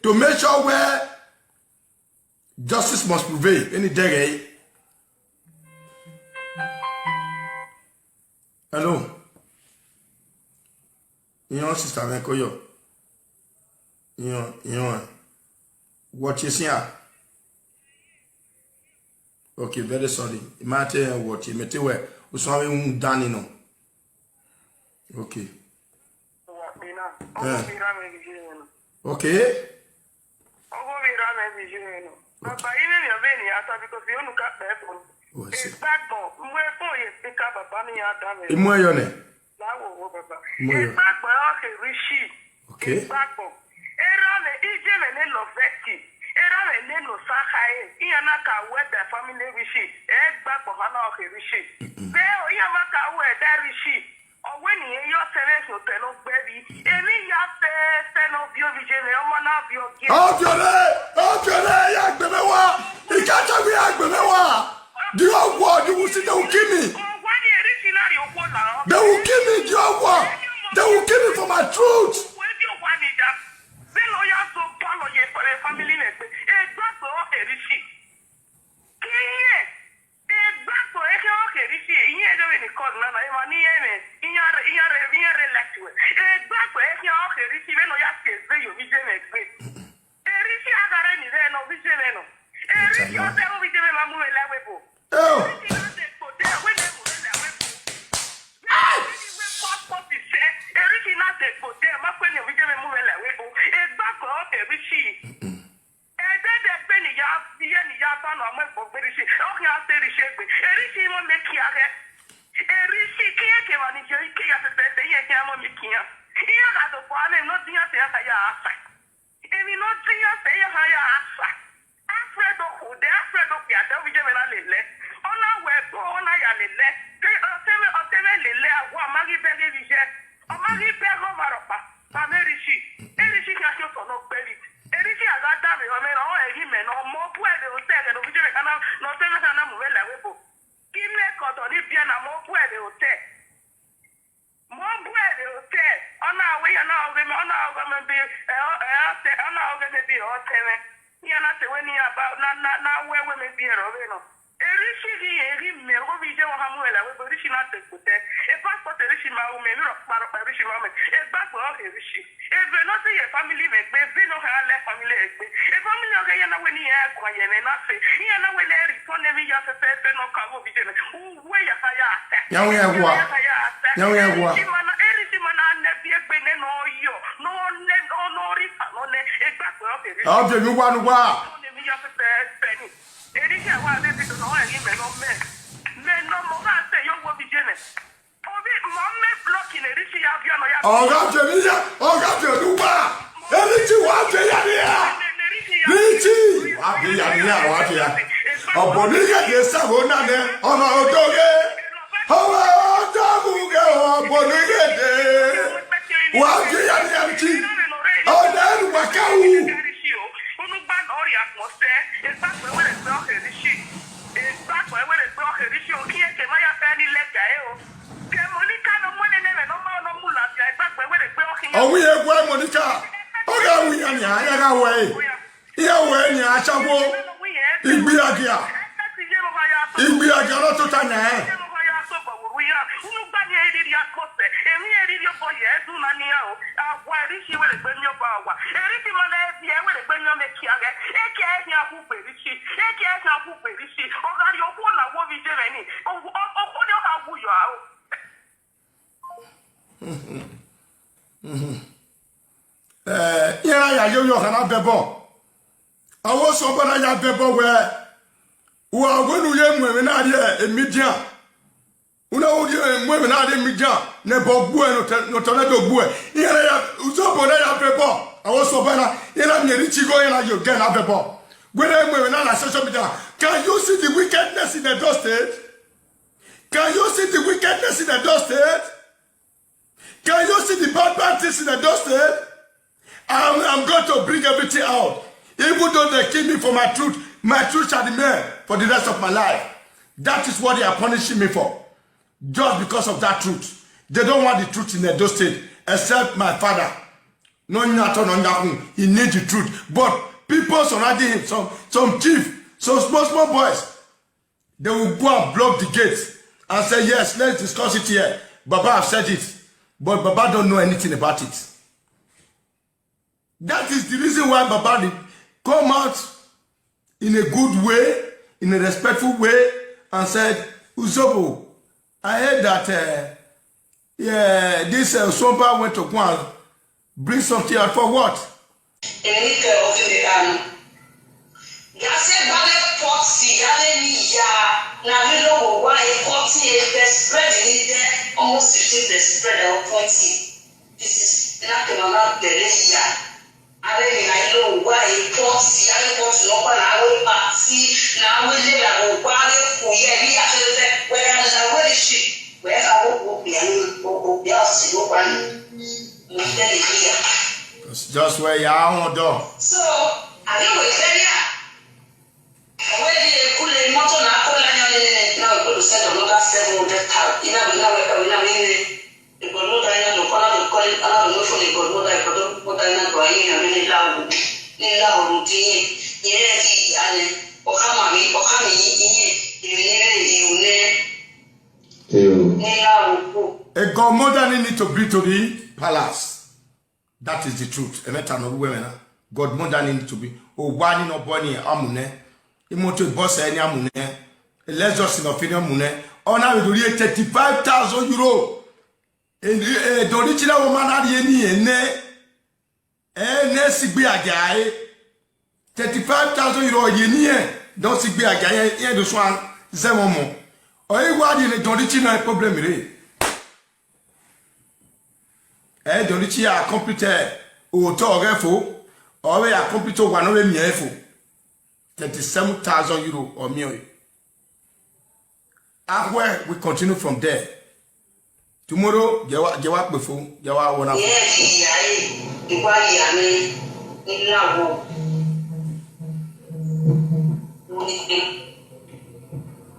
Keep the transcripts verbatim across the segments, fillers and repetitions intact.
to make sure where justice must prevail. Any day, eh? Hello. Iran sister mwẹ ko yo. Iran, iran. What you see? Okay, very sorry. Imagine what you mete we. Usually, um, Danny, no. Okay. Wa kpe na, ọghe Eh. ovbi erha mwẹ vbe iye mwẹ nọ. Okay. Ọghe ovbi erha mwẹ vbe iye mwẹ nọ. Baba, I mwẹ emwi ọvbehe ne I ya ta because I unu ka kpẹ fo. Oh, I see. Egbagbọn, mu ẹfọn ye speaker, baba, ne I ya da mwẹ. I mu ẹyọ nẹ. Na wo wo, baba. I mu ẹyọ. Egbagbọn ọrọre Rishi. Okay. Egbagbọn. Erha mwẹ, iye mwẹ ne nọ vẹti. Erha mwẹ ne nọ sa khare. Iran na ka wẹ da family Rishi. Egbagbọn ha na ọrọre Rishi. Mm-mm. Vbe iran ma ka wẹ da Rishi. Ọ wẹ ne irẹn ye ọtẹn mwẹ khian otọ ne ọ gbe ẹvbi. Emwi hia fẹfẹ ne ọ viọ vbe iye mwẹ, ọmọ na viọ gie. Ọ viọ nẹ, ọ viọ nẹ, ya gbe mwẹ wa. I ka tell you, ya gbe mwẹ wa. The whole world, you will see, they will kill me. Ọ wa ni Rishi na rhie okhuo na. They will kill me, the whole world. They will kill me for my truth. Wẹ di owa ni da. Vbene ọ ya zọ palọ ye family nẹ gbe. Egbagbọn ọrọre Rishi. Iran, egbagbọn ẹkhian ọrọre Rishi, iran ẹdẹ vbene call na na, emwa ne iran mwẹ, iran rre, iran rre, iran rre elect wẹ. Egbagbọn ẹkhian ọrọre Rishi, vbene ọ ya tie eze ye ovbi iye mwẹ gbe. Rishi a gha rre ni rre ne ovbi iye mwẹ nọ. Rishi ọ zẹ ovbi iye mwẹ ma mu mwẹ la ẹvbo ebo. Oh. Rishi na zẹ kpo odẹ, wẹ ne mu mwẹ la ẹvbo ebo. Vbene wẹ passport sẹ, Rishi na zẹ kpo odẹ, ma kpe ne ovbi iye mwẹ mu mwẹ la ẹvbo ebo. Egbagbọn ọrọre Rishi. Ẹdẹdẹ egbe ne I ya, iye ne I ya ba nọ, a mu ẹgbẹe gbe Rishi, ọ khian sẹ Rishi egbe. Rishi mwẹ mẹ kia ghẹ. Rishi ke iran ke emwa ni ye ike ya fẹfẹfẹ, iran khian mwẹ mẹ kia. Iran gha do kpọ amẹ, emwi ne ọ dian sẹ iran kha ya sa. Emwi ne ọ dian sẹ iran kha ya sa. Alfred okhuo odẹ, Alfred okpia odẹ, ovbi iye mwẹ na lele. Ọ na wẹ ẹbọ, ọ na ya lele. Ọtẹn mwẹ, ọtẹn mwẹ lele, a wa ma ghi bẹ ghe vbe iye. Ọ ma ghi bẹ ghe ọmwa rhọkpa, ma mwẹ Rishi. Rishi khian khian otọ ne ọ gbe ẹvbi. Rishi a gha da vbe ọmwa ne ọ rẹn ghi mẹ ne ọ mu bu ẹre vbe otọ ẹghẹ ne ovbi iye mwẹ kha na, ne ọtẹn mwẹ kha na mu mwẹ la ẹvbo ebo. Ke I mẹ ke ọdọ ni biẹ na, mu bu ẹre vbe otọ. Mu bu ẹre vbe otọ. Ọ na wẹ iran na ọghe mẹ, ọ na ọghe mẹ bi, ẹ, ọ, ẹ, ọtẹn, ọ na ọghe mẹ bi ọtẹn mwẹ. Iran na te wẹ ne iran ba, na, na, na wẹ wẹ mẹ bi ẹre ọvbehe nọ. Rishi ghi rẹn ghi mẹ, ọghe ovbi iye mwẹ kha mu mwẹ la ẹvbo ebo, Rishi na te kpotẹ. E passport Rishi ma ru mẹ, emwi rhọkpa rhọkpa Rishi ma ru mẹ. Egbagbọn ọrọre Rishi. Eve ne ọ zẹ ye family mwẹ gbe, eve ne ọ kha la family ẹre gbe. E family ọghe iran na wẹ ne iran guan ye ẹmwẹ na fe. Iran na wẹ ne ẹ return emwi hia fẹfẹfẹ ne ọ ka ọghe ovbi iye mwẹ. Uwẹ ya kha ya ta. Ya wẹ ya gua. Ya wẹ ya gua. Rishi ma na, Rishi ma na nẹ bi egbe nẹ ne ọ yọ, ne ọ nẹ, ne ọ rhie ifa nọ nẹ, egbagbọn ọrọre Rishi. Ọ biẹ emwi uwa ne uwa. Ọ nẹ emwi hia fẹfẹfẹ ni. Rishi a wa vbe video nọ, ọ rẹn ghi mẹ nọ mẹ. Mẹ nọ mọ gha sẹ ye ọghe ovbi iye mwẹ. Ovbi mọ mẹ block ne Rishi ya viọ nọ ya. Ọ gha viọ emwi hia, ọ gha viọ ne uwa. Rishi wa viọ ya ne ya. Rishi wa viọ ya ne ya, wa viọ ya. Ọ bọ ne ighẹ de sa vbe na nẹ, ọ ma odo ghe. Ọ ma odo ghe, ọ bọ ne ighẹ de. Wa viọ ya ne ya Rishi. Ọ na ru wa ka ru. Unu gba nọ rhie agbọn sẹ, egbagbọn ẹwẹrẹgbe ọrọre Rishi. Egbagbọn ẹwẹrẹgbe ọrọre Rishi, okiẹkẹ ma ya fẹ ni lẹga ẹre o. Ke Monica ne ọ mu nene ẹmwẹ ne ọ ma ne ọ mu ladian, egbagbọn ẹwẹrẹgbe ọrọre. Ọ wẹ iye gua Monica, ọ gha ru iran nian, iran gha ru ẹre. Iran ru ẹre nian, asawo, igbiagia. Igbiagia ọre ọ tota yan ẹre. Unu gba ni eriri akpọsẹ, emwi eriri obọ ye ẹdun na nian o. Awa Rishi wẹrẹ gbe miẹn ọba awa. Rishi ma na viẹ wẹrẹ gbe miẹn ọmọ ekia ghẹ. Ekia ẹre khian hu gbe Rishi. Ekia ẹre khian hu gbe Rishi. Ọ gha rhie okhuo na wo vbe iye mwẹ ni. Okhuo ni ọ gha wu yọ aro. Eh, iran ya ye ovbi ọkhan na vẹ ẹbọ. Avbe osọbọ na ya vẹ ẹbọ wẹẹ, uwa wẹ ne u ye mu ẹmwẹ na rrie e media. Una wo rhie mu ẹmwẹ na rrie media, ne ẹbọ gbuẹ, ne otọ, ne otọ nẹ do gbuẹ. Iran na ya, usọbọ na ya vẹ ẹbọ, avbe osọbọ na, iran na miẹn Rishi igho, iran na ye odẹ na vẹ ẹbọ. Wẹ ne mu ẹmwẹ na na social media. Can you see the wickedness in Edo State? Can you see the wickedness in Edo State? Can you see the bad, bad things in Edo State? I'm, I'm going to bring everything out. Even though they kill me for my truth, my truth shall remain for the rest of my life. That is what they are punishing me for. Just because of that truth. They don't want the truth in Edo State, except my father. No nyatọ, no nyakhun, he need the truth. But people surrounding him, some some chief, some small small boys, they will go and block the gate and say, "Yes, let's discuss it here. Baba have said it." But Baba don't know anything about it. That is the reason why Baba come out in a good way, in a respectful way, and said, "Uzobo, I heard that uh, yeah, this uh, Somba went to go and bring something out for what?" Emwi ne I kẹ ọvimwẹ gha nọ. Ya sẹ gba vbe pọti, ya vbe ni ya, ne a vbe lo vbe owa, e pọti, e bedspread ni dẹ, almost fifteen bedspread or twenty pieces. Ne a ke ma na bẹrẹ ya. Avbe emwi ne a i lo vbe owa, e pọti, avbe pọti nọkpa ne a ru party, ne a ru lele vbe owa, avbe ku ye, emwi ya fẹfẹfẹ, wẹ gha la wẹ ni shi, wẹ gha wo okpia ni, okpia ọse nọkpa ni. Mo tẹle hia. Just where you are, hold on. So, a ghi wẹ fẹ ria. Ọ wẹ rhie kule imọto na ko la yan nene na wẹ kpolo send another seven hundred thousand. Ina bi na wẹ ka ina mi ne. Godmother ina do kọ na do kọ na do no fo godmother godmother ina do ayin na mi ni la wo. Ni la wo ru di yin. Yin ẹ ghi ya nẹ. Ọ kha ma mi, ọ kha mi yin yin. Emi ni rre iru nẹ. Eyo. Ni la wo. A godmother ni need to be to the palace. That is the truth. Ẹmwata ne ọ rre uwu ẹmwẹ na. Godmother ni need to be. Owa ni ne ọ bọ ni a mu nẹ. Imoto bus ẹre ni a mu nẹ. Lexus ne ọ fi ni ọ mu nẹ. Ọ na vbe do rhie thirty-five thousand euro. E, e, Don Richie na wẹ ọ ma na rhie ni ẹnẹ. Ẹ ne sigbe agia ẹre. Thirty-five thousand euro ọ ye ni ẹn. Don sigbe agia ẹre, iran do suẹn zẹ ẹmwẹ ọmọ. Ọ i wa rhie ne Don Richie na problem rre. Ẹ Don Richie ya complete otọ ọghẹ fo, ọ vbe ya complete owa ne ọ vbe miẹn ẹre fo. Thirty-seven thousand euro ọ miẹn ọre. Akhuẹ, we continue from there. Tomorrow, jẹ wa, jẹ wa kpe fo, jẹ wa wọ na fo. Iyẹn ẹre I ya re, I wa ya mwẹ, I na wo.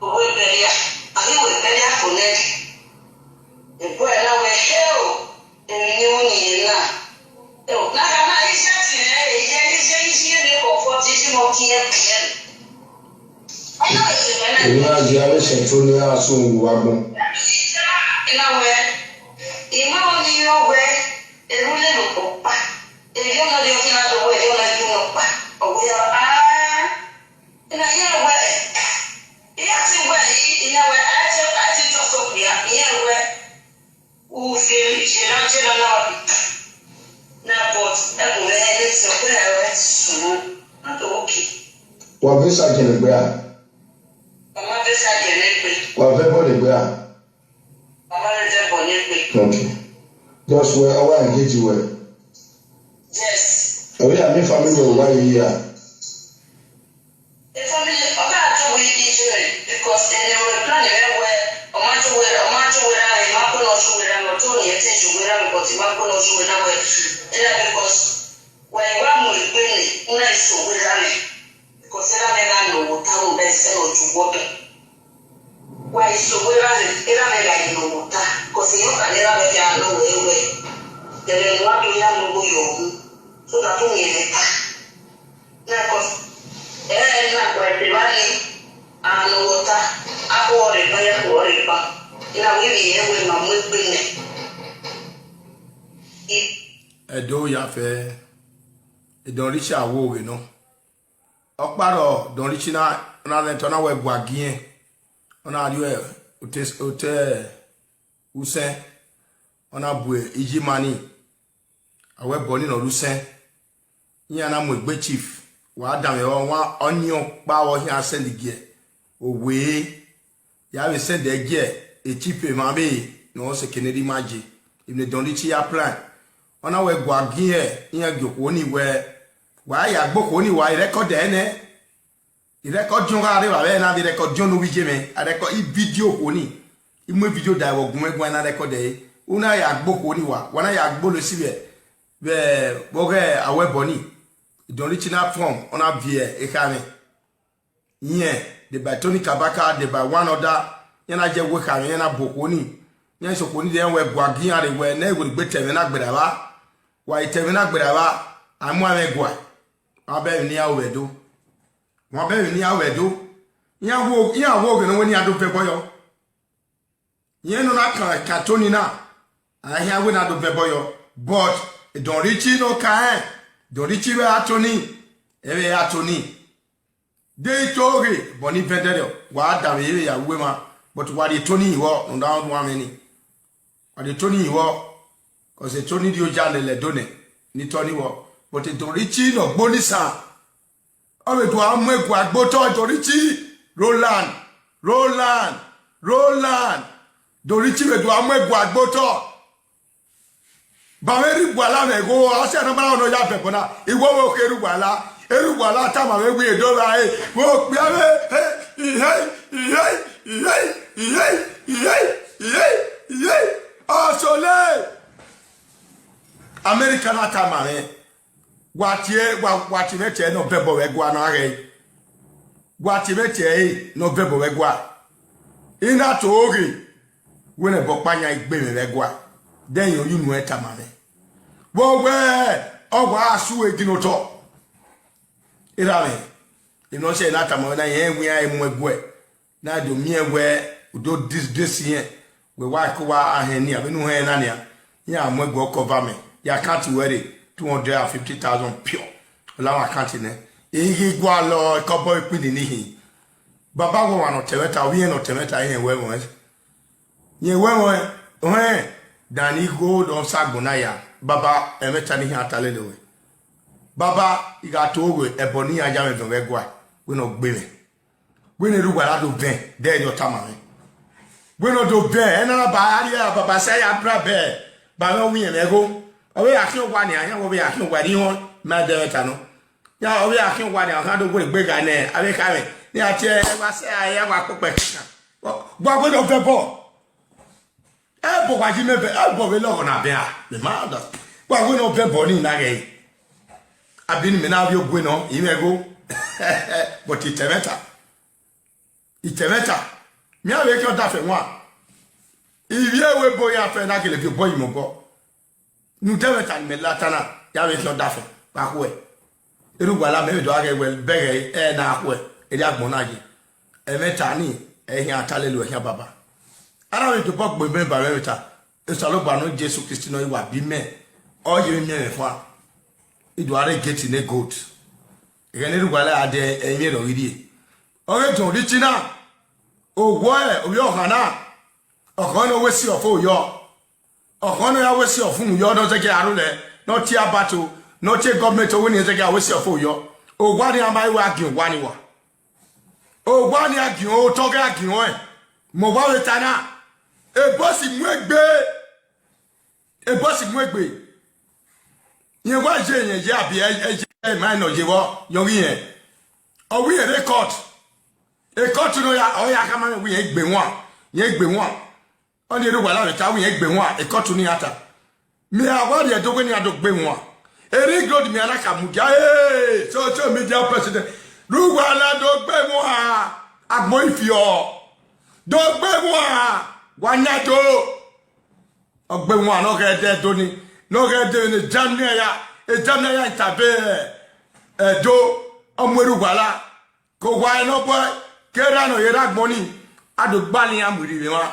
Owẹ bẹria, a ghi wẹ bẹria fo nẹ. Ebu ẹre na wẹ, hell, emwi ne I ru ne irẹn na. Eo, na gha na, iye ẹtin rẹ, iye, iye, iye ne kọfọ, iye mọ kiẹkiẹ. Emwi na ye avbe sẹtin ne iran sẹ uhunmwu vbe agbọn. I na wẹ, I ma rẹn ọnii rẹn wẹ, erha u lele okpokpa, erriọ ne ọ rhie ọkhian na do wẹ, erriọ ne ọ rhie unu ọkpa, ọ wẹ, ah, I na yẹn wẹ, I ya te wẹ, I na wẹ, a i te, a i te trust okpia, I yẹn wẹ, u fẹ emwi, je na, je na, na wa bi. Na, but, ẹkpo mwẹ, ẹ, ne sẹ, ọ wẹ, a i te sunu, na do okay. Wa vẹ esa giẹn ne egbe a? Ọ ma vẹ esa giẹn ne egbe. Wa vẹ ẹbọ ne egbe a? Ọ ma vẹ ẹbọ ne egbe. Okay. Just wẹ, ọ wa engage wẹ. Yes. Ọ ya miẹn family wẹ wa ye ya. E family, ọ ka do wẹ ije rẹ, because ẹne wẹ plan rẹ wẹ, ọ ma do wẹ, ọ ma do wẹ ra, I ma kpe ne ọ do wẹ ra, ọ do ni ẹ te do wẹ ra, but I ma kpe ne ọ do wẹ ra wẹ. Ena because wẹ I wa mu egbe ne, u na i so wẹ ra mẹ. Because erha mwẹ gha nọ vbe ota rhunmwuda isẹ ne ọ ju wọdọ. Wa i so wẹ erha mwẹ, erha mwẹ gha ye nọ vbe ota, because I ya ọkpa ne erha mwẹ khian nọ wẹ wẹ, ẹmwẹ ne uwa do ya ne uwu yọ wu, so that u miẹn mwẹ ta. Na, because ẹrẹ na gua ẹdẹ evba ni, a nọ vbe ota, a khuọrọ rre ban, ya khuọrọ rre ban. I na wẹ ivbi ẹre wẹ ma mu egbe nẹ. I Ẹdo ya fẹ, Don Richie wo ghe nọ. Ọkpa rọ Don Richie na, na rẹn tọ na wẹ gua giẹn, ọ na rhie otọ, otọ usẹn, ọ na bu iye ima ni, a wẹ ẹbọ ni ne ọ rre usẹn, iran na mu egbe chief, wa danmwẹ ọmwa ọnii ọkpa vbe ọ khian send giẹ, owe, ya vbe send ẹre giẹ, e chief emwa vbe ne ọ sẹ kene rre ima ye, emwi ne Don Richie ya plan, ọ na wẹ gua giẹn, iran gie okhuo ni wẹ, wa ya gbe okhuo ni wa record ẹre nẹ. I record ọ gha rre evbavbe na vbe record ne ovbi iye mwẹ, a record i video okhuo ni, I mu video da vbe ọgumwẹguan na record ẹre, u na ya gbe okhuo ni wa, wa na ya gbe olo esi vbe, vbe, vbe ọghe a wẹ ẹbọ ni, Don Richie na form, ọ na viẹ ekhaẹmwẹ. Iyẹn, de by Tony Kabaka, de by one other, iran na ye ẹwu ekhaẹmwẹ, iran na bu okhuo ni, iran sẹ okhuo ni de iran wẹ gua gie iran rre wẹ ne ẹi werriegbe ta ẹmwẹ na gberra evba. Wa i te ẹmwẹ na gberra evba, a mu amwẹ gua. Wa bẹghe emwi ne iran ru vbe Ẹdo. Wa bẹghe emwi ne iran ru vbe Ẹdo. Iran wo, iran wo ghe ne ọ wẹ ne iran do vẹ ẹbọ yọ. Irẹn ne ọ na kan, kan Tony na, a i khian wẹ ne a do vẹ ẹbọ yọ. But Don Richie ne ọ kan rẹn, Don Richie vbe Anthony, ẹ vbe Anthony. De i to ghe, but ni vẹndẹrriọ, wa da vbe vbe ya ru emwa, but wa rhie Tony vbọ, rhunmwuda ọmwa mwẹ ni. Wa rhie Tony vbọ, cause Tony rhie oja lele Ẹdo nẹ, ni Tony vbọ. But Don Richie ne ọ gbe onisan, ọ vbe do a mu ẹguae gbe otọ Don Richie, Roland, Roland, Roland. Don Richie vbe do a mu ẹguae gbe otọ. Ba mwẹ Erhugbuala mwẹ gho, ọ sẹ ne ọ ma rẹn ne ọ ya vẹ ẹbọ na. Iwọ vbe okhe Erhugbuala, Erhugbuala tama mwẹ wẹ e do ra e, vbe okpia mwẹ, e, ihe, ihe, ihe, ihe, ihe, ihe, ihe, ihe, ọsọle. America na tama mwẹ, wa tie, wa, wa tie mwẹ tie ne ọ vẹ ẹbọ vbe ẹguae ne ọ gha ghẹ. Wa tie mwẹ tie ẹre ne ọ vẹ ẹbọ vbe ẹguae. I na to ghe, wẹ ne ẹbọ ọkpa yan i gbe mwẹ vbe ẹguae, de ẹn yu unu ẹn tama mwẹ. Vbe ọ wẹ ọ wa su egin otọ. Erha mwẹ, emwi ne ọ sẹ na tama mwẹ na, irẹn wẹ iran mu ẹguae. Na do miẹn wẹ u do dis-, desi irẹn, wẹ wa ko wa hẹn nian, vbene u hẹn na nian, iran mu ẹguae ọkọ va mẹ, ya account wẹ rre, two hundred and fifty thousand pure. Ọ la mwẹ account nẹ, I ghi gualọ ẹkọbọ ikpinni ni hin. Baba wẹ ọmwa ne ọ tẹ mwẹ ta, ovbi irẹn ne ọ tẹ mwẹ ta, irẹn wẹ ẹmwẹ. Irẹn wẹ ẹmwẹ, ọhẹn, dan ni gho dọ sa agbọn na ya, baba, ẹmwẹ ta ne I khian ta lele ruẹ. Baba, I gha to ruẹ, ẹbọ ne iran ya mwẹ vẹ vbe ẹguae, wẹ ne ọ gbe mwẹ. Wẹ ne Erhugbuala do vẹn, de ẹre ọ tama mwẹ. Wẹ ne ọ do vẹn, ẹna na ba a rhie baba sẹ ya bra bẹ, ba mwẹ winna mwẹ gho. Ọ vbe ya khian owa nian, iran vbe ya khian owa rhie ihọn, ma dẹ mwẹ ta nọ. Ya, ọ vbe ya khian owa nian, ọ khian do wẹ egbe gha nẹ, avbe kha mwẹ, ne a tie ẹwa sẹ a ya wa kpokpẹ kikan. Wa wẹ ne ọ vẹ ẹbọ. Ẹbọ wa yi mẹ vẹ, ẹbọ vbe lọghọ na bẹ a, mẹ ma da. Wa wẹ ne ọ vẹ ẹbọ ni na ghẹ. Abi ne mẹ na vbe ogue nọ, I mwẹ gho. But I tẹ mwẹ ta. I tẹ mwẹ ta. Mẹ a vbe khian ọdafẹn wan. Ivbi ẹvbo ebo ya fẹ na gele viọ obọ yi mẹ obọ. Ne u dẹ mwẹ ta ne imẹ la ta na, ya vbe khian ọdafẹn, wa khuẹ. Erhugbuala mẹ vbe do gha ghẹ wẹ bẹghe ẹre na khuẹ, erriọ agbọn na ye. Ẹmwẹ ta ni, ẹ i khian ta lele uẹ khian baba. A na vbe tobọ gbe mẹ ba mwẹ vbe ta, Osanobua nọ Jesu Kristi ne ọ i wa bi mẹ, ọ ye vbe miẹn mwẹ fua. I do a rre gate ne gold. Ẹghẹ ne Erhugbuala a dẹ ẹrinmwi ẹre ọ ghi rrie. Ọ ghe Don Richie na, owa ovbi ọkhan na, ọkhan ne ọ wẹ si ọfo yọ. Ọkhan ne ọ ya wẹ si ọfumwu yọ, ne ọ zẹgiẹ aro lẹ, ne ọ tie abato, ne ọ tie gọọmenti, ọ wẹ ne irẹn zẹgiẹ a wẹ si ọfo yọ. Owa ni a ma i wa giẹn owa ni wa. Owa ni a giẹn otọ ghe a giẹn ọẹn. Mẹ owa vbe ta na, ebọsi mu egbe. Ebọsi mu egbe. Rẹn wa ye, rẹn ye abi ẹ, ẹ ye ma nọ ye vbọ, yọ ghi rẹn. Ọ wẹ irẹn rre court. E court ne ọ ya, ọ ya khama rẹn wẹ irẹn gbe wan, irẹn gbe wan. Ọni Erhugbuala vbe ta wẹ irẹn gbe wan, e court ne iran ta. Mẹ a wa rhie Ẹdo wẹ ne iran do gbe wan. Erriọ gold mẹ a na ka mudia, hey, social media president. Erhugbuala do gbe wan, agbọn ifiọ. Do gbe wan, wa yan do. Ọ gbe wan ne ọ ghẹ dẹ Ẹdo ni, ne ọ ghẹ dẹ ne Germany ya, e Germany ya intervene Ẹdo, ọ mu Erhugbuala. Ke owa ne ọ bọe, ke erha ne ọ ye erha agbọn ni, a do gbalọ iran mu rri vbe emwa.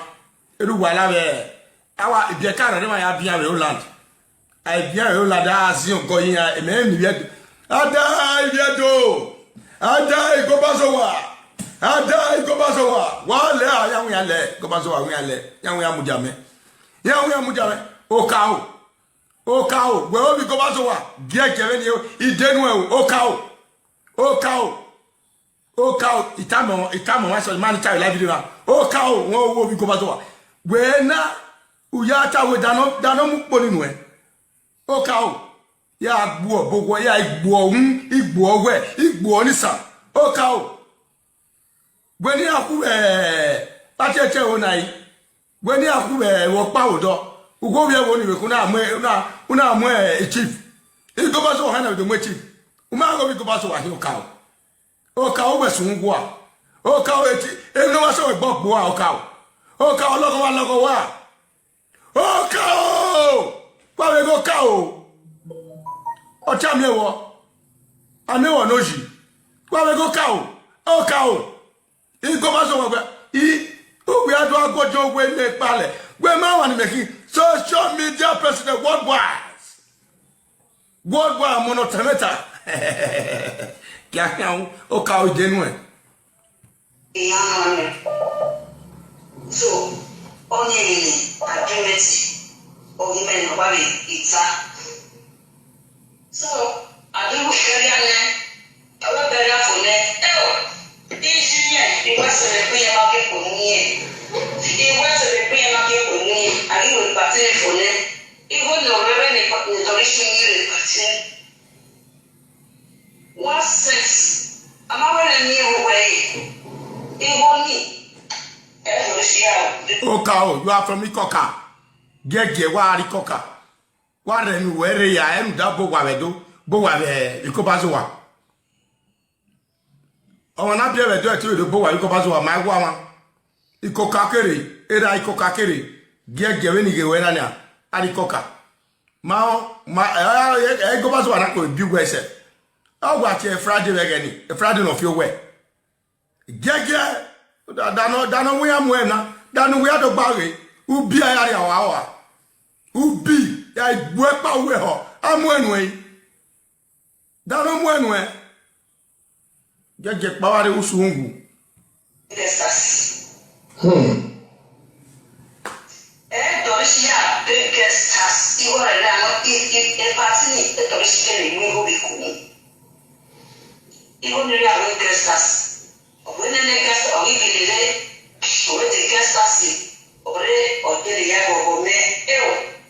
Erhugbuala vbe, a wa ibiẹka rre emwa ya bian vbe Holland. A i bian vbe Holland, a ziọn gọ ye iran, mẹ ne ivbi Ẹdo. A da ivbi Ẹdo, a da Igobazowa, a da Igobazowa, wa lẹ a ya wian lẹ, Igobazowa wian lẹ, ya wian mudia mẹ. Ya wian mudia mẹ, okaro, okaro, wẹ ovbi Igobazowa, giẹgiẹ vbene I dẹ nuẹn o, okaro, okaro. Okaro, I tama, I tama ọmwa sẹ, ma ni ta vbe live video na. Okaro, wẹ ovbi Igobazowa. Wẹ na, u ya ta wẹ da nọ, da nọ mu ukpo ni nuẹn. Okaro, ya gbuọ obọ wẹ, ya gbuọ uhunmwu, I gbuọ wẹ, I gbuọ ni sa. Okaro, wẹ ne iran khu vbe, a tie ẹtẹ ro na yi. Wẹ ne iran khu vbe ọkpa odọ. Ugho vbiẹ vbe oni vbe khu na mu, na, u na mu e chief. Igobazowa hẹn na vbe do mu e chief. U ma ghe ovbi Igobazowa hin okaro. Okaro wẹ sun uwa. Okaro eti, enu wa sẹ wẹ gbọ gbo a okaro. Okaro lọghọ wa lọghọ wa. Okaro! Wa vbe ghe okaro. Ọ ta miẹn wọ, a miẹn wọ ne oyi. Wa vbe ghe okaro, okaro. Igho ma zọ wẹ, I, uwẹ a do a gọjọ wẹ ne kpalẹ. Wẹ ma wa ni mẹ khin social media president worldwide. Worldwide, ọmọ ne ọ tẹn mwẹ ta. Kiakian, okaro ide nuẹn. Iran na nẹ. So, ọni emwi ne agreement ọghe imẹ ne ọ gha vbe ita. So, a ghi ru ẹria nẹ, ọ wẹ bẹghe fo nẹ, eo, iye irẹn, I wẹ sẹ vbe egbe irẹn ma ke kpe unu irẹn. I wẹ sẹ vbe egbe irẹn ma ke kpe unu irẹn, a ghi ru party fo nẹ. Igho ne ọ rre vbe ne, ne Doris ni rre party. One cent. A ma wẹ ne miẹn vbe uwẹ re. Igho ni, ẹ Doris ya. Okaro, you are from Ikoka. Giẹgiẹ, wa rre Ikoka. Wa rre emwi uwẹ rre ya, ẹ rhunmwuda bọ owa vbe Ẹdo, bọ owa vbe Ikobazowa. Ọmwa na biẹ vbe Ẹdo ẹre te vbe do bọ owa vbe Ikobazowa, ma i wa mwa. Ikoka kere, erha Ikoka kere, giẹgiẹ vbene I ghe ruẹ na nia, a rre Ikoka. Ma, ma, ẹ, ẹ, ẹ, Ikobazowa na ko bi uwẹ sẹ. Ọ wa tie Friday vbe ẹghẹ ni, Friday ne ọ fi owẹ. Giẹgiẹ, da, da nọ, da nọ wẹ iran mu ẹre na, da ne uwẹ ya do gba ghe, ubi a ya rhia wa rua. Ubi, ya gbu ẹkpa uwẹ họ, a mu ẹre nuẹn. Da ne ọ mu ẹre nuẹn. Giẹgiẹ kpa wa rre usunmwu. Hmm. Ẹ Doris ya biggest tax, igho rẹ na nọ, i, i, e party ni, e Doris kere mu igho vbe kunu. Igho ni ya biggest tax. Ọ wẹ nene guest, ọ ghi gele rre, ọ wẹ de guest tax, ọ rre, ọ dele ya vbe ọghọ mẹ, eo,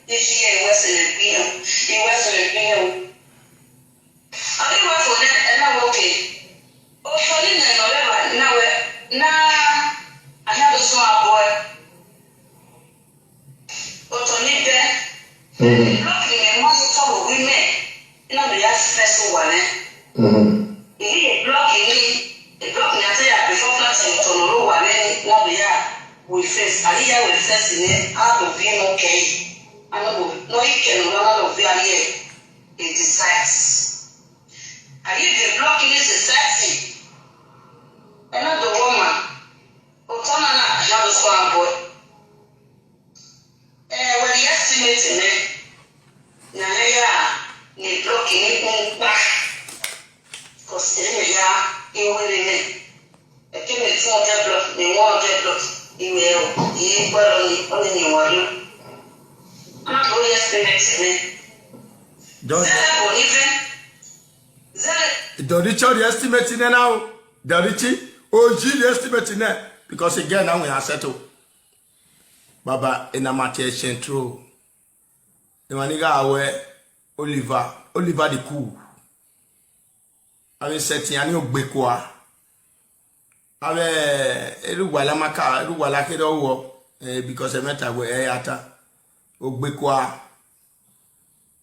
iye irẹn, I wẹ sẹ vbe egbe irẹn, I wẹ sẹ vbe egbe irẹn o. Ọ ghi wẹ fo nẹ, ẹ na wẹ okay. Otọ ni nẹ ne ọ rre evba na wẹ, na, a hia do suẹn abọ ẹre. Otọ ni bẹ. Mhm. Block ni mẹ ma ye otọ vbe owa imẹ, na do ya fẹs owa mwẹ. Mhm. I ghi ye block ni, block ni a te ya before plantain otọ ne ọ rre owa mwẹ ni, na do ya we fẹs. A ghi ya we fẹs nẹ, a do viọ emọ kẹe. A na do, ne ọ ghi kẹ ne ọ na do viọ a rrie e decide. A ghi viọ block ni society. Ẹ na do wẹ ọma. Otọ na na, a hia do suẹn abọ ẹre. Eh, wẹ rhie estimate nẹ, ne a ya ne block ni kpọnkpa, cause ẹ i ya, I wẹ vbe nẹ, ẹke mẹ two hundred block, mẹ one hundred block, I wẹ o, I gbe ọrọ ni, ọni ne I wa rhie. A na do rhie estimate nẹ. Just zẹdẹ bọ ni vẹ, zẹdẹ. Dọrichi rhie estimate nẹ na o, Dọrichi, oyi rhie estimate nẹ, because again, na wẹ iran settle. Baba, ena ma tie Central. Emwa ni gha wẹ Oliver, Oliver the Cool. Avbe sẹtin iran ni ogbe kua. Avbe erha uwa la ma ka, erha uwa la kherhe ọghuọ, eh, because ẹmwata wẹ ẹ ya ta. Ogbe kua.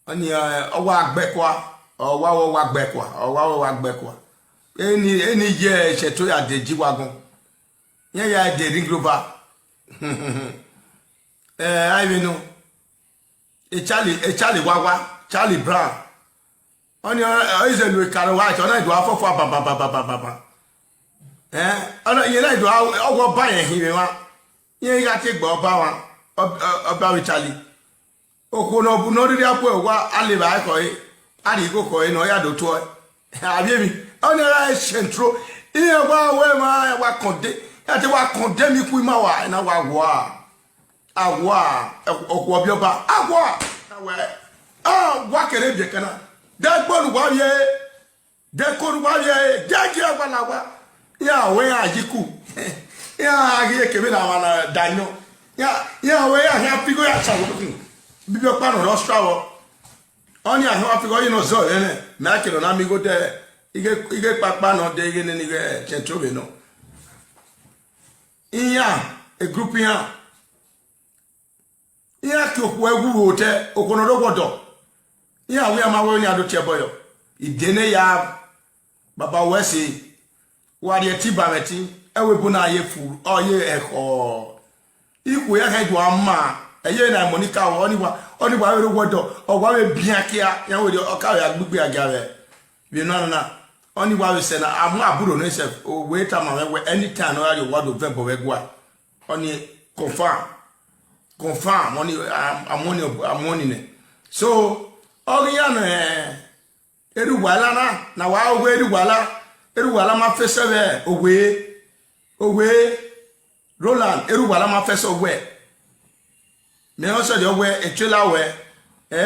Ọni, eh, ọ wa gbe kua, ọ wa, ọ wa gbe kua, ọ wa, ọ wa gbe kua. Eni, eni ye Central ya de ji wa gọn. Iran ya de Range Rover. Eh, a i vbe nọ. E Charlie, e Charlie Wawa, Charlie Brown. Ọni, ọ, ọ, izẹ lu ekaro wa, ọ na do a fọfọ bam, bam, bam. Eh, ọ na, iye na do a, ọ wọ ba yẹn hin vbe mwa. Iran gha tie gbe ọba mwa, ọ, ọ, ọba vbe Charlie. Okhuo ne ọ bu ne ọ rhirhi abu ẹre owa, a le vba ẹkhọ ẹre, a rhie igho khọ ẹre ne ọ ya do tuẹ. Avbiẹ emwi, ọni ra Central, iran wa wẹ emwa, wa kọnde, iran te wa kọnde emwi ku ima wa, ena wa wa. A wa, okhuo ọbiọba, a wa. A wẹ, a wa kere biẹ kana. De ẹgbẹe ne uwa vbiẹ, de ẹko ne uwa vbiẹ, de ẹgie wa la wa. Iran wẹ iran yi ku. Iran ghi ye kevbe na mwa na da yọn. Iran, iran wẹ iran khian fi igho ya sa vbe okhuo. Bibi ọkpa nọ rọ sua vbọ. Ọni a khian wa fi igho yi nọ zọ ẹmwẹ, mẹ a kere ọ na miẹn igho de, ighe, ighe kpakpa nọ de ighe nene ighe Central vbe nọ. Iran, e group iran. Iran ke okhuo ẹwu ru otẹ, okhuo ne ọ rre oghọdọ. Iran wẹ iran ma wẹ ne iran do tie ẹbọ yọ. Ide ne ya, baba wẹ ẹse, wa rhie ẹtin ba mwẹ ẹtin, ẹvbo ebo na ye fu, ọ ye ẹkhọ. Ikhuo ya khẹ dua ma, ẹ ye na Monica o, ọni wa, Ọni wa vbe rre owọdọ, ọ wa vbe bian kia, iran wẹ ọka vbe a gbigbe a gia vbe vbe nọ nana. Ọni wa vbe sẹ na, a mu aburro nẹ sẹ, wẹ tama mwẹ wẹ anytime ne ọ ya rrie owa do vẹ ẹbọ vbe ẹguae. Ọni confirm, confirm, ọni, a, a mu ọni, a mu ọni nẹ. So, ọ ghi ya nẹ, erha uwa la na, na wa wẹ erha uwa la, erha uwa la ma fẹsẹ vbe owe, owe, Roland, erha uwa la ma fẹsẹ wẹ. Mẹ ọ sẹrriọ wẹ, etuela wẹ, ẹ,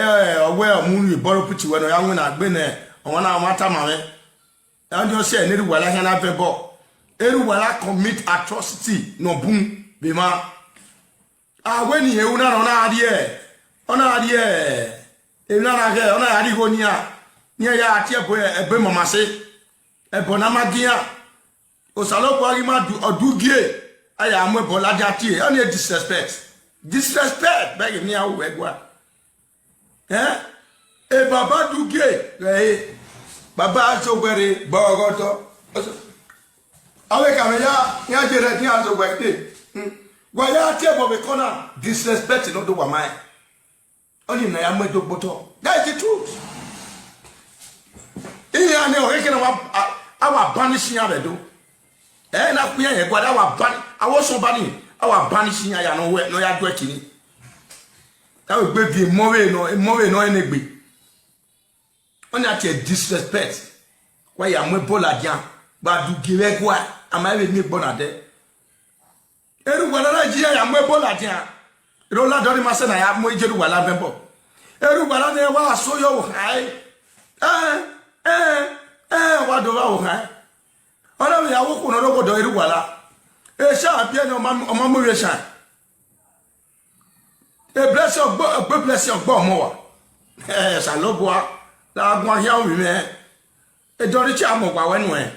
ọ wẹ ọ mu unu bọrọ piti wẹ ne ọ ya winna gbe nẹ, ọmwa na ma tama mwẹ. Ọni ọ sẹ ne erha uwa la khian na vẹ ẹbọ. Erha uwa la commit atrocity ne ọ bun vbe emwa. A wẹ ne irẹn ru na rẹn, ọ na rrie, ọ na rrie, emwi na na ghẹ, ọ na ya rrie igho nian, ne iran ya tie ẹbọ, ẹbọ mama se, ẹbọ ne a ma gi iran. Osanobua ghi ma du, ọ du gie, a ya mu ẹbọ ladian tie, ọni e disrespect. Disrespect, bẹghe ne iran ru ẹguae. Ẹn? E baba du gie, ghẹ e, baba zẹ owẹ rre, bọghọdọ. Avbe ka mwẹ ya, iran ye rẹ, iran zẹ owẹ te. Hmm. Wa ya tie ẹbọ vbe corner, disrespect ne ọ do wa ma rẹn. Ọni na ya mu ẹdẹ ogbotọ. That is the truth. Iran ni ọre kene wa, a, a wa banish iran vbe Ẹdo. Ẹ na kpian yẹn gualọ, a wa ban, a wa sọn bani, a wa banish iran ya ne ọ wẹ, ne ọ ya du ẹki ni. A wẹ egbe viọ emọ vbe nọ, emọ vbe nọ ẹnegbe. Ọni a tie disrespect. Wa ya mu ẹbọ ladian, wa du gie vbe ẹguae, a ma vbe miẹn egbe na dẹ. Erha uwa la na yi iran ya mu ẹbọ ladian. Roland, ọni ma sẹ ne a ya mu iye erha uwa la vẹ ẹbọ. Erha uwa la ne wa so yọ vbe okhan ẹre. Ẹn, ẹn, ẹn, wa do vba vbe okhan ẹre. Ọ na vbe ya wẹ okhuo ne ọ rre ọgọdọ erha uwa la. Esan biẹ nẹ, ọ ma, ọ ma mu ivbi esan. E blessing ọgbọ, egbe blessing ọgbọ ọmọ wa. Ẹ, Osanobua, la guan khian ovbi mwẹ. Edọnrichi a mu owa wẹ nuẹn.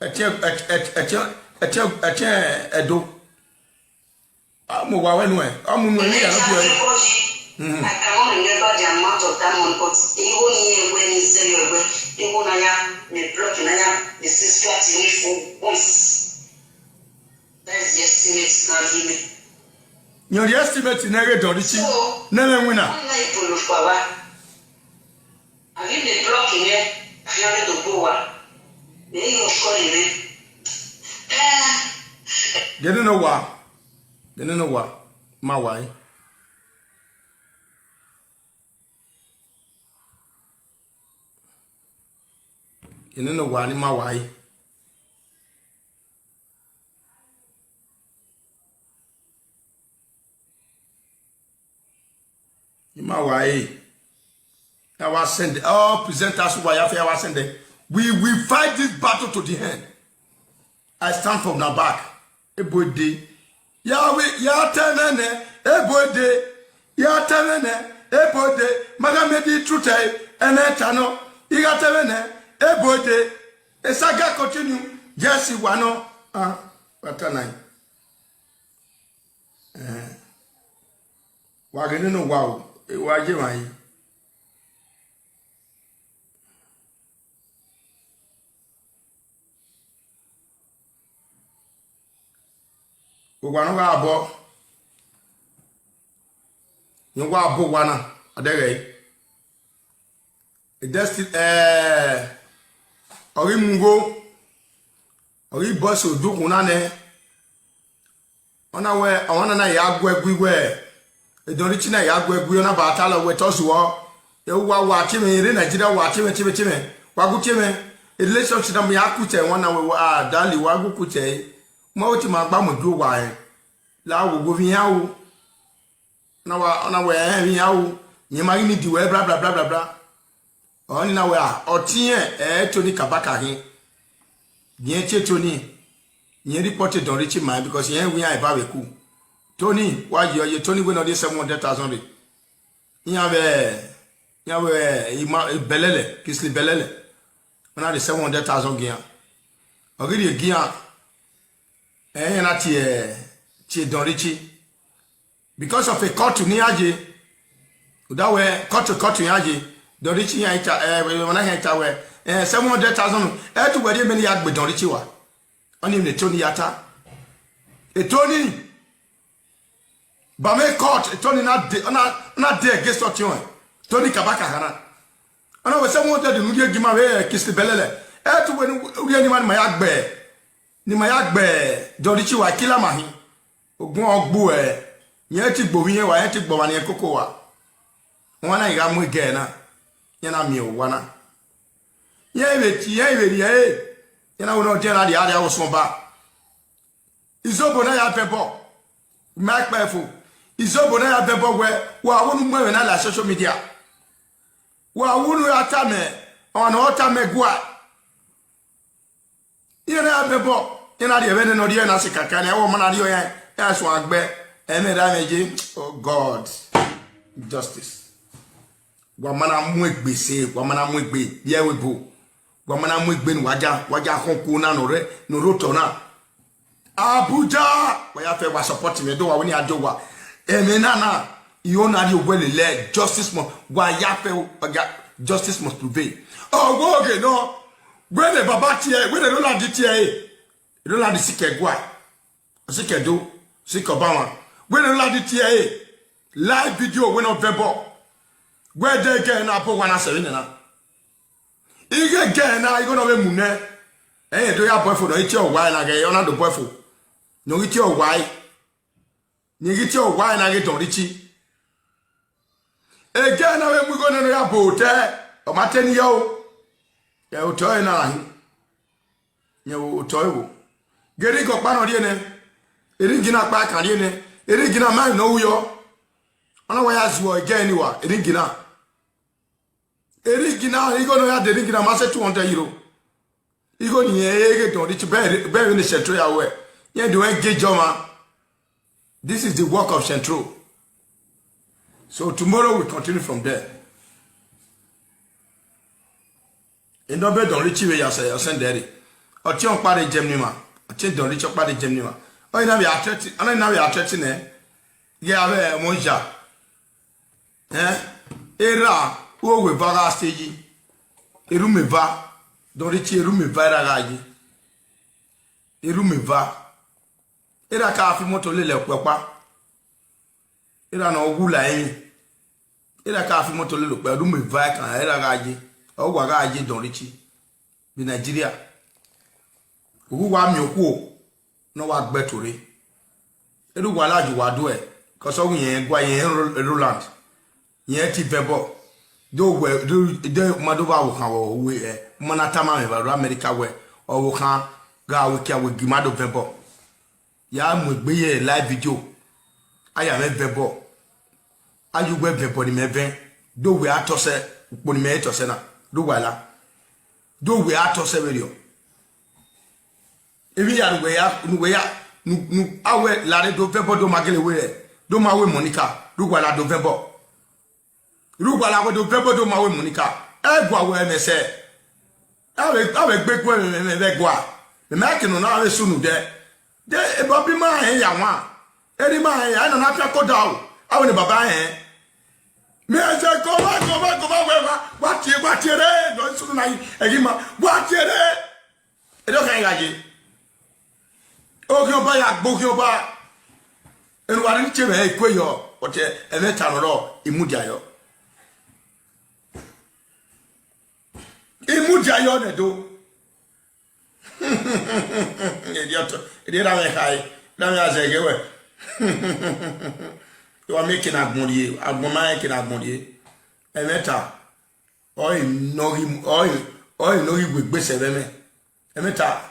Ẹtiẹn, ẹtiẹn, ẹtiẹn, ẹtiẹn, ẹtiẹn Ẹdo. A mu owa wẹ nuẹn, ọ mu nuẹn ne iran nọ biẹ. Mhm. I cannot remember the amount of that money, but igho ni ẹwẹ ni zẹ yọ ẹwẹ, igho na ya, me block na ya, me subscribe to me for once. That is the estimate na give me. Yan the estimate ne ghe Edọnrichi. So, ne mwẹ winna. One night to look for wa. A ghi vbe block mwẹ, a khian vbe do gbe owa, mẹ i ghi ọkọ ne mwẹ. Eh. Ghe nene owa, ghe nene owa, ma wa ẹre. Ghe nene owa ni ma wa ẹre. I ma wa ẹre. I wa send all presenters who are here, I wa send them. We will fight this battle to the end. I stand from the back. Ebo de. Ya we, ya tẹ mwẹ nẹ, ebo de. Ya tẹ mwẹ nẹ, ebo de. Ma gha miẹn the truth ẹre, ẹnẹ ta nọ. I gha tẹ mwẹ nẹ, ebo de. E saga continue. Yes, I wa nọ. Ah, what a night. Eh, wa ghe nene owa o, e wa ye emwa yi. Owa ne ọ gha bọ, ne ọ wa bọ owa na, ọ dẹghẹ ẹre. Destiny, eh, ọ ghi mu igho, ọ ghi bọ ẹse odukhunmwu na nẹ. Ọ na wẹ, ọmwa na na ya gu ẹgu wẹ, Edọnrichi na ya gu ẹgu, ọ na ba talọ wẹ te ọ zuọ. Ẹ, wa, wa tie mwẹ, rre Nigeria, wa tie mwẹ, tie mwẹ, tie mwẹ. Wa gu tie mwẹ. Relationship na mu ya kutẹ, ọmwa na wẹ, wa, ah, dali, wa gu kutẹ. Ma wẹ te ma gba mu ju owa rẹn. La wo, wo vbe iran o. Ọ na wa, ọ na wẹ, ẹn, vbe iran o. Yẹn ma ghi ni di wẹ, bla, bla, bla, bla, bla. Ọni na wẹ, ah, ọtiẹn, ẹ, Tony Kabaka khin. Yẹn tie Tony. Yẹn report Edọnrichi ma, because yẹn wẹ iran eva vbe ku. Tony, wa ye, ọ ye Tony wẹ ne ọ rhie seven hundred thousand rre. Iran vbe, iran vbe, ima, Bẹlẹlẹ, Kingsley Bẹlẹlẹ. Ọ na rhie seven hundred thousand gi iran. Ọ ghi rhie gi iran, ẹ, iran na tie, tie Edọnrichi. Because of a court ne iran ye, uda wẹ court, court iran ye, Edọnrichi iran ta, eh, ọmwa na khian ta wẹ, eh, seven hundred thousand, ẹ tu wẹ rhie mẹ ne I ya gbe Edọnrichi wa. Ọni emwi ne Tony ya ta. E Tony, Ba mwẹ court, Tony na de, ọ na, ọ na de against ọtiọnrẹn. Tony Kabaka khana. Ọ na wẹ sẹ one hundred ne u rhie gie ima vbe Kingsley Bellele. Ẹ te wẹ ne u rhie ne ima, ne ima ya gbe, ne ima ya gbe Don Richie wa kila ma hin. Ogun ọ gbu ẹ, irẹn te gbe ovbi irẹn wa, irẹn te gbe ọmwa ne irẹn koko wa. Ọmwa na i gha mu egẹ na, iran na miẹn owa na. Iran i vbe tie, iran i vbe rhie ẹre, iran na wẹ ne ọ diẹn na rhie arria vbe osọn ba. Izobo na ya vẹ ẹbọ, ma kpẹ fo. Izobo na ya vẹ ẹbọ wẹ, wa vbe unu mu ẹmwẹ na la social media. Wa vbe unu ya tama ọmwa ne ọ tama ẹguae. Iran na ya vẹ ẹbọ, iran na rhie ẹmwẹ nene ọ rhie na sikaka ne ọ ma na rhie ọnrẹn, iran suẹn agbẹ, ẹmwẹ ra mwẹ ye, oh God, justice. Wa ma na mu egbe se, wa ma na mu egbe vbe ẹvbo ebo. Wa ma na mu egbe ne wa ja, wa ja khọn okuo na ne ọ rre, ne ọ rre otọ na. Abuja, wa ya fẹ wa support mwẹ, do wa wẹ ne a do wa. Ẹmwẹ na na, I ho na rhie owẹ lele, justice must, wa ya fẹ, wa ga, justice must prevail. Ọ wẹ oghẹ nọ, wẹ ne baba tie, wẹ ne Roland tie ẹre. Roland sikẹ ẹguae, sikẹ Ẹdo, sikẹ Ọbamwa. Wẹ ne Roland tie ẹre, live video wẹ ne ọ vẹ ẹbọ. Wẹ de gẹ na bọ wa na sẹ vbe nẹ na. Ighe gẹ na, igho ne ọ vbe mu nẹ. Ẹẹn do ya bọ ẹfo ne ọ ghi tie ọwae na, ghẹ ọ na do bọ ẹfo. Ne ọ ghi tie ọwae. Ne ọ ghi tie ọwae na ghe Don Richie. Egẹ na vbe mu igho nẹ ne ọ ya bọ otọ, ọ ma te ne iyọ o. Ẹ otọ ẹre na ra hin. Yẹn otọ ẹre wo. Ghe ring ọkpa ne ọ rhie nẹ. Ring na ọkpa kan rhie nẹ. Ring na ma ne ọ ru yọ. Ọ na wa ya zuọ egẹ ne wa, ring na. Ring na, igho ne ọ ya de ring na ma sẹ two hundred euro. Igho ni irẹn ghe Don Richie, bẹghe vbene Central ya ruẹ, irẹn do engage ọmwa. This is the work of Central. So tomorrow we continue from there. Enọbe Don Richie vbe ya sẹ, ọ sẹ ndẹ rre. Ọtiọnrẹn ọkpa rre Germany ma, ọtiọnrẹn Don Richie ọkpa rre Germany ma. Ọ na vbe a threaten, ọ na vbe a threaten nẹ, ghe avbe ẹmwẹ oya. Ẹn, erha, uwu eva gha sẹ yi. Erhumwẹ eva, Don Richie, erhumwẹ eva erha gha ye. Erhumwẹ eva. Erha ka fi imoto lele okpia ọkpa. Erha ne ọ wu la emwi. Erha ka fi imoto lele okpia, erhumwẹ eva ẹkan erha gha ye. Ọ wa gha ye Don Richie vbe Nigeria. Uwu wa miẹn okhuo ne ọ wa gbe ẹto rre. Erha uwa la ye uwa duẹ, cause ọ wẹ irẹn gua irẹn Ro-, Roland. Irẹn te vẹ ẹbọ. Do wẹ, do, do ma do vbe ọvbokhan vbe uwu ẹ, ma na tama mwẹ vbe aro America wẹ, ọvbokhan gha wẹ kia wẹ gi ma do vẹ ẹbọ. Ya mu egbe ye live video. A ya mwẹ vẹ ẹbọ. A ye uwẹ vẹ ẹbọ ne imẹ vẹ. Do wẹ a tọsẹ, ukpo ne imẹ i tọsẹ na. Do wa la. Do wẹ a tọsẹ vberriọ. Emwi ya ne uwẹ ya, ne uwẹ ya, nu, nu, a wẹ la rre do vẹ ẹbọ do ma gele wẹ, do ma wẹ Monica, do wa la do vẹ ẹbọ. Rugba la wẹ do vẹ ẹbọ do ma wẹ Monica. Ẹgua wẹ ẹmwẹ sẹ. A vbe, a vbe gbe gu ẹmwẹ, ẹmwẹ vbe ẹgua. Mẹ ma ke nọ na vbe sunu dẹ. De ebọ bi ma hẹn ya wan. Eri ma hẹn ya, ẹ nọ na fian koda o. A wẹ ne baba hẹn. Mẹ ẹzẹ gọmwa, gọmwa, gọmwa wẹ wa, wa tie, wa tie re, nọ sunu na yi, ẹghi ma, wa tie re. Edo khan gha ye. Oghian ọba ya gbe oghian ọba. Enu wa rhie tie mwẹ ikue yọ, but ẹmwẹ ta nọ rọ, I mudia yọ. I mudia yọ nẹ do. Edi ọtọ, edi ra mwẹ khai, ra mwẹ azẹ ghe wẹ. Wa mẹ ke na gbọn rrie, agbọn ma ke na gbọn rrie. Ẹmwẹ ta, ọ i nọ ghi, ọ i, ọ i nọ ghi wegbe sẹ vbe ẹmwẹ. Ẹmwẹ ta,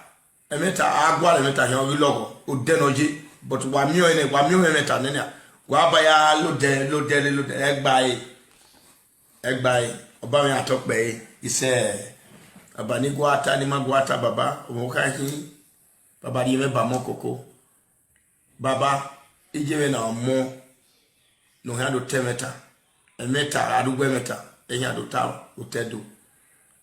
ẹmwẹ ta, a gualọ ẹmwẹ ta khian ọ ghi lọghọ, odẹ nọ ye, but wa miẹn ọnrẹn, wa miẹn ọnrẹn ẹmwẹ ta nẹ nia, wa ba ya lodẹ, lodẹ, lodẹ, ẹgba ẹre, ẹgba ẹre, ọba mwẹ atọ kpẹ ẹre, isẹ, baba ni gua ta, ni ma gua ta, baba, ọmọ kha khin, baba rhie mwẹ ba ọmọ koko, baba, iye mwẹ na ọmọ, ne ọ khian do ta ẹmwẹ ta, ẹmwẹ ta, arugbo ẹmwẹ ta, ẹhian do ta otọ Ẹdo.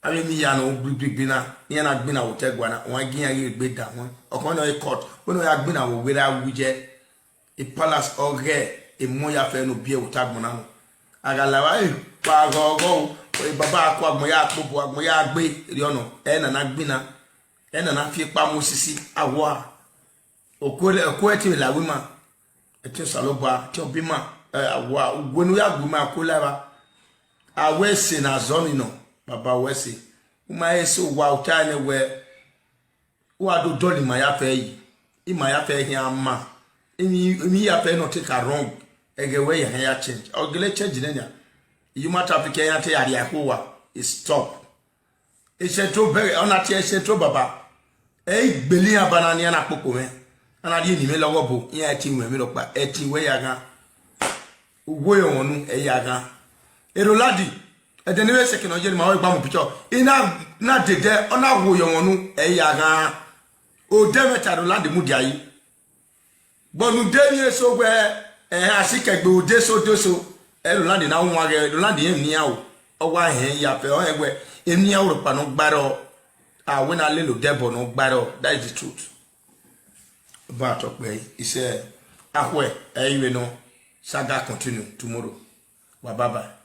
Avbe emiya ne ọ gbigbigbi na, iran na gbinna vbe otọ ẹgua na, wan gi iran ghi gbe da wọn. Ọkhọn nọ e court, wẹ ne ọ ya gbinna vbe owerra wu ye, e palace ọghe emọ ya fẹ ne ọ biẹ vbe otọ agbọn na nọ. A gha la vba, e kpa ghọghọ o, e baba ko agbọn ya kpobo, agbọn ya gbe, erriọ nọ, ẹ na na gbinna, ẹ na na fi ekpa mu osisi, a wa. Okuo, okuo ẹtin vbe la wẹ ima. Ẹtin Osanobua, ẹtin Ọbima, eh, awa, uwẹ ne u ya gu ima ko la evba. Awẹ ẹse ne a zọ ni nọ, baba, wẹ ẹse. U ma he sẹ owa, u ta nẹ wẹ, u wa do dọlọ ima ya fẹ yi, ima ya fẹ khian ma, emwi, emwi ya fẹ nọ te ka wrong, ẹghẹ wẹ ya hẹn ya change. Ọ gele change nẹ nian, human trafficking ya te ya rhie ẹko wa, e stop. Central bẹghe, ọ na tie Central baba. Ẹ i gbele iran ba na nian na kpokpo mwẹ. A na rhie eni mwẹ lọghọ bo, iran ẹtin wẹ emwi rhọkpa, ẹtin wẹ ya ghan. Uwu ọmwa nu, ẹ ya ghan. Rolandi, ẹdẹ ne I vbe sẹkẹ nọ ye ne ima ọre gba mu picture. I na, na dede, ọ na wo ye ọmwa nu, ẹ ya ghan. Odẹ mwẹ ta Rolandi mudia yi. Gbọnu de ni eso wẹ, ẹhẹn, a si kẹgbe odeso, odeso. Ẹ Rolandi na wan ghẹ, Rolandi rẹn emwi ne iran ru, ọ wa hẹn ya fẹ, ọ hẹn wẹ, emwi ne iran ru rhọkpa ne ọ gbarọ, a wẹ na lele odẹ ẹbọ ne ọ gbarọ, that is the truth. Ba tọ kpẹ, isẹ, akhuẹ, ẹ i vbe nọ, saga continue tomorrow. Wa bye bye.